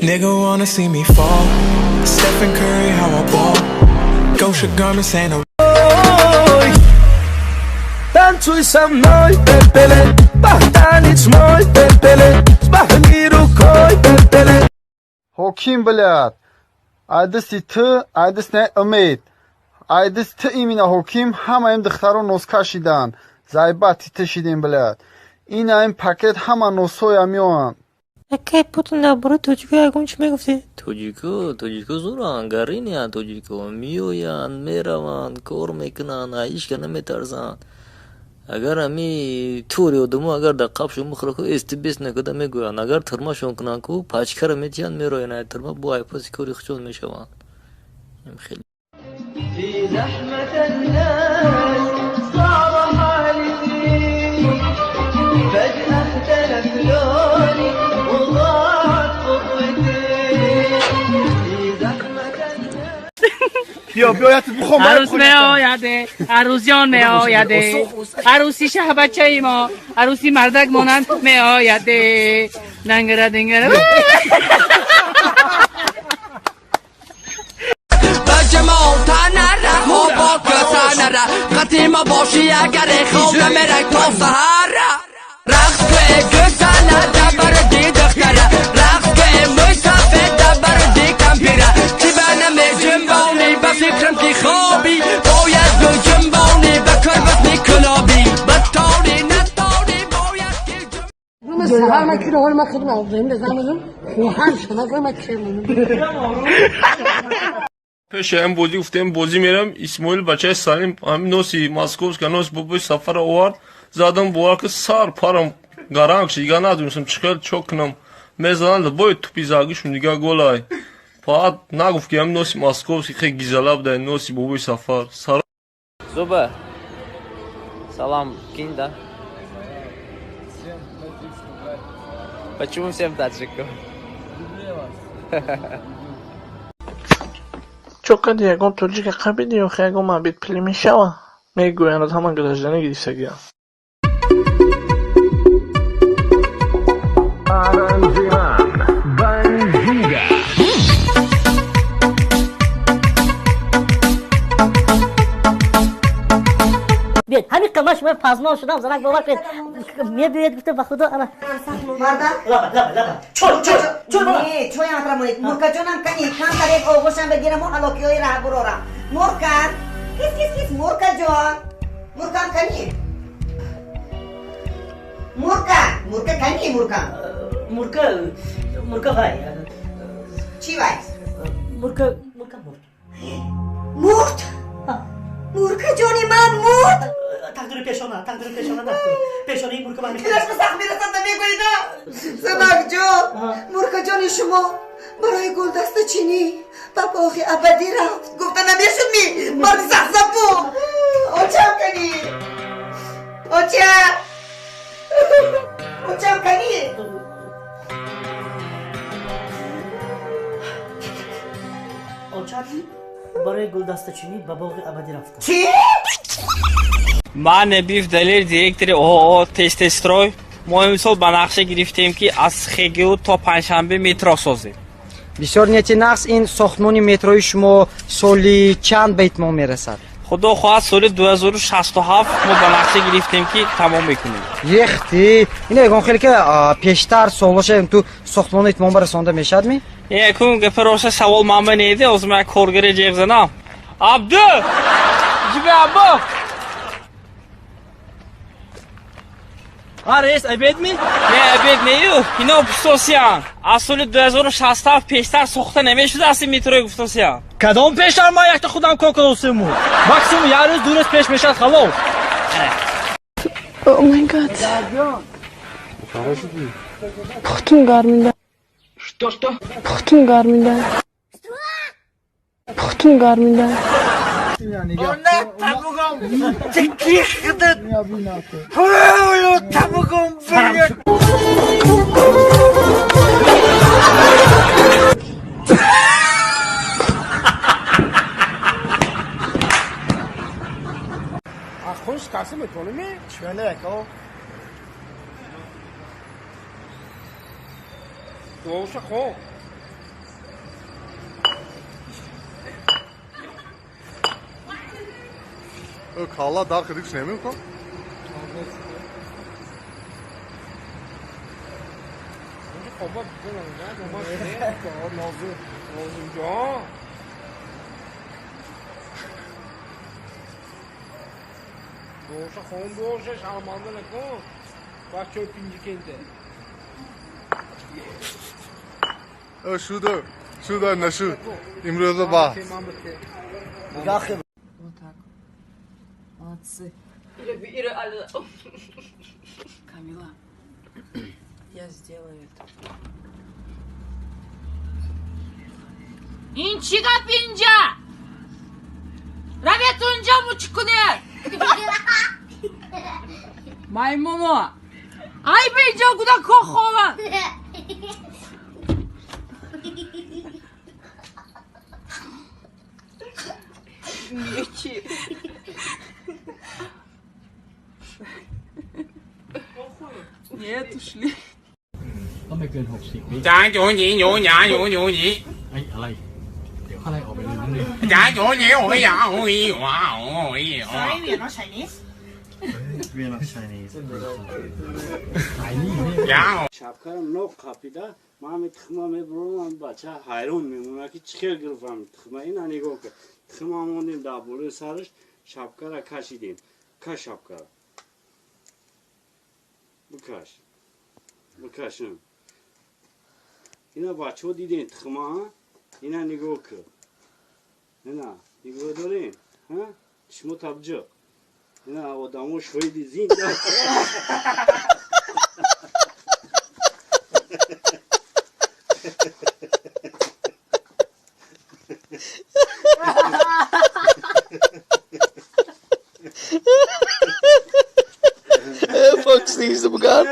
Nigga wanna see me fall. Stephen Curry, how I ball. Gosha garments ain't a Танцуй со мной, пепеле, танец мой, пепеле, взмахни рукой, пепеле. Ҳоким, блядь, айдисти ту, айдис не умед, айдис ту имина ҳоким, ҳамаим духтаро носкашиданд, зайбати ту шидем, блядь. Инаим пакет ҳама носҳоя меоянд. Акай Путин, дар бораи тоҷико ягон чӣ мегуфтӣ? Тоҷико, тоҷико зӯранд, гариниянд. Тоҷико меоянд, мераванд, кор мекунанд, ҳичка наметарсанд. Агар ҳами тури одамо агар дар қабшон бихӯра ку, эсти бес накарда мегӯянд. Агар тюрьма шон кунанд ку, пачка ра метиҳанд, мероянд ай тюрьма, бо айпаси кори худшон мешаванд. Хеле. في زحمة الناس صار حالي، فجأة اختلف لوني وضاعت خطوتي في زحمة الناس. بیا بیایت بخوام. عروس میآید، عروسیان میآید، عروسی شه بچه ما، عروسی مردک مانند میآید، دنگره دنگره. جمال تنره با تنره قطیم باشی اگر خواب نمیره تا سهره. رقص که گسله دبر دی دختره، رقص که موی دبر دی کمپیره. چی بنمی جنبانی به فکرم که خوابی، باید دو جنبانی به کربت میکلابی بتاری نتاری باید که سهر من کیلو حال من خودم آبدهیم بزنم خواهم شد من کرمونم. Пеши ҳамин бозӣ гуфтем, бозӣ мерам. Исмоил бачаи Салим ҳамин носи московска, нос бобои Сафара овард, задам, бовар ки, сар парам гаранг шид. Дига надонистам чӣ хел чо кунам. Мезананд бой тупи загишум, дига голай. Фақат нагуфт, ки ҳамин носи московский хе гизала буда, носи бобои Сафар. Зуба, салам кинь, да? Почему всем таджикам? Чо қади ягон тоҷика қабиди ё ягон мабит пилӣ мешава? Мегӯянд, ҳама граждани гирифтагиам. Биёед, ҳамин қимат шумо пазмон шудам, занак, бовар кунед, мебиёед, гуфта, ба худо, ана. Марда. Лаба, лаба, лаба, чой, чой, чой. Не, чоям атрамонед. Муркаҷонам кани, камтарек оғӯшам бигирам, ҳалокиҳои раҳ бурорам. Мурка, кис, кис, кис, Муркаҷон, муркам кани, мурка, мурка кани, мурка. Мурка, мурка вай. Чӣ вай? Мурка, мурка мурд. Мурд? Муркаҷони ман мурд? Тақдири пешона, тақдири пешона накун, пешонаи мурка ман. Дилаш ба сахт мерасад, намегӯида. Занакҷон, муркаҷони шумо барои гулдастачинӣ ба боғи абадӣ рафт, гуфта намешуд ми, марди сахтзабу. Очам кани, оча, очам кани. Очат барои гулдастачинӣ ба боғи абадӣ рафтанд. Чӣ? Ман Набиев Далер, директори ООО «Тестестрой». Мо имсол ба нақша гирифтем, ки аз ХГУ то Панҷшанбе метро созем. Бисёр нияти нағз. Ин сохтмони метрои шумо соли чанд ба итмом мерасад? Худо хоҳад, соли 2067 мо ба нақша гирифтем, ки тамом мекунем. Ехти, ин ягон хеле ки пештар солоша ту сохтмони итмом барасонда мешавад ми? Якун гапа роша, савол манба неди. Ҳозир ман коргаре ҷеғ занам. Абду, ҷиби аббо. А, рейс, обед ми? Не, обед нею. Ино пустосиян. Аз соли 2067 пештар сохта намешудааст ин метрои, гуфтосиян. Кадом пештар? Ман якта худам кор кардосему. Максимум як рӯз, 2 рӯз пеш мешавад, халос. Oh my God. Пухтум гармида. Что, что? Пухтум гармида. Пухтум гармида. Она табугом таких. Табугом, блядь. Аз хун шикаста метавонӣ? Чӯне, ако. Дуоша хон. Калла дар хидикш намекун. Боша хон боша шарманда накун. Бачаҳои Пинҷикенте. Шуда, шуда нашуд. Имрӯза ба. Вот так. Молодцы. Камила, я сделаю это. Ин чӣ гап инҷа? Равед унҷа мучӣ кунед. Маймуно. Ай ба инҷо кӯдакҳо хованд. Нет, ушли. ต้องไม่เกิน60วิ จางโจหนีโหหยาโหโหหนี ไอ้อะไร เดี๋ยวอะไรออกไปเลยนั่นเอง จางโจหนีโหหยาโหหวาโหห Sorry, we are not Chinese. We are not Chinese. Шапкаро нок қапида, ман ҳами тухма мебурам, бача ҳайрон мемонад, ки чӣ хел гирифт ҳами тухма. Ина нигоҳ кун, тухма мондем дар болои сараш, шапкара кашидем. Каш шапкара, бикаш, бикаш. Ина бачаҳо дидем тухма, ина нигоҳ кун, ина нигоҳ дорем, шумо табҷиқ, ина одамо шоҳиди зинда. Fox is the god.